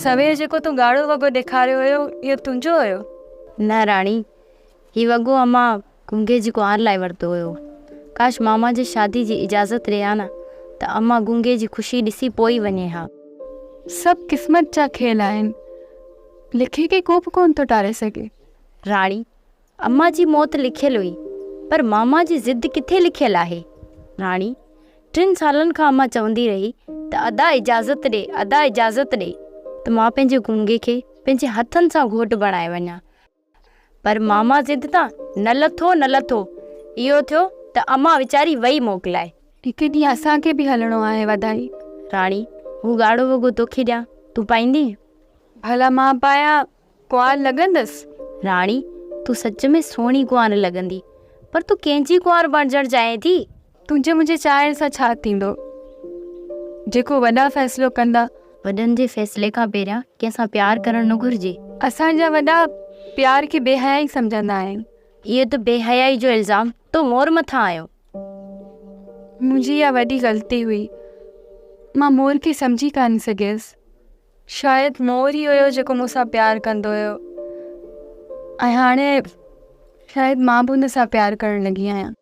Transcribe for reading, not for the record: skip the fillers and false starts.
سوير جيڪو تون ڳاڙهو وڳو ڏيکاريو هيو، اهو تنهنجو هيو؟ نه راڻي، هي وڳو امان گونگي جي ڪنوار لاء ورتو هيو. ڪاش ماما جي شادي جي اجازت ڏي ها نه ته امان گونگي جي خوشي ڏسي پوء ئي وڃي ها. سڀ قسمت جا کيل آهن. لکي کي ڪو به ڪونه ٿو ٽاري سگهي. راڻي، امان جي موت لکيل هئي، پر ماما جي ضد ڪٿي لکيل آهي؟ راڻي، ٽن سالن کان امان چوندي رهي ته ادا اجازت ڏي، ادا اجازت ڏي ته مان پنهنجي گونگي کي پنهنجي هٿن سان گهوٽ بڻائي وڃان، پر ماما ضد تان نه لٿو نه لٿو، اهو ٿيو ته امان ويچاري وئي موڪلائي. هڪ ڏينهن اسان کي به هلڻو آهي وڌائي. راڻي، هو ڳاڙهو وڳو توکي ڏيان، تون پائيندينء؟ ڀلا مان پايان ڪنوار لڳندس. راڻي، تون سچ ۾ سهڻي ڪنوار لڳندي، پر تون ڪنهن جي ڪنوار بڻجڻ چاهين ٿي؟ تنهنجي منهنجي چاهڻ سان ڇا ٿيندو؟ جيڪو وڏا فيصلو ڪندا. وڏن جي فيصلي کان پهريان ڪنهن سان پيار ڪرڻ نه گهرجي. اسان جا وڏا پيار کي بي حيائي سمجهندا آهن. اهو ته بي حيائي جو الزام تو مور مٿان آيو. منهنجي اها وڏي غلطي هئي. مان مور کي سمجهي ڪانه سگهيس. شايد مور ئي هيو جيڪو مون سان پيار ڪندو هيو ۽ هاڻي شايد مان به هن سان پيار ڪرڻ لڳي آهيان.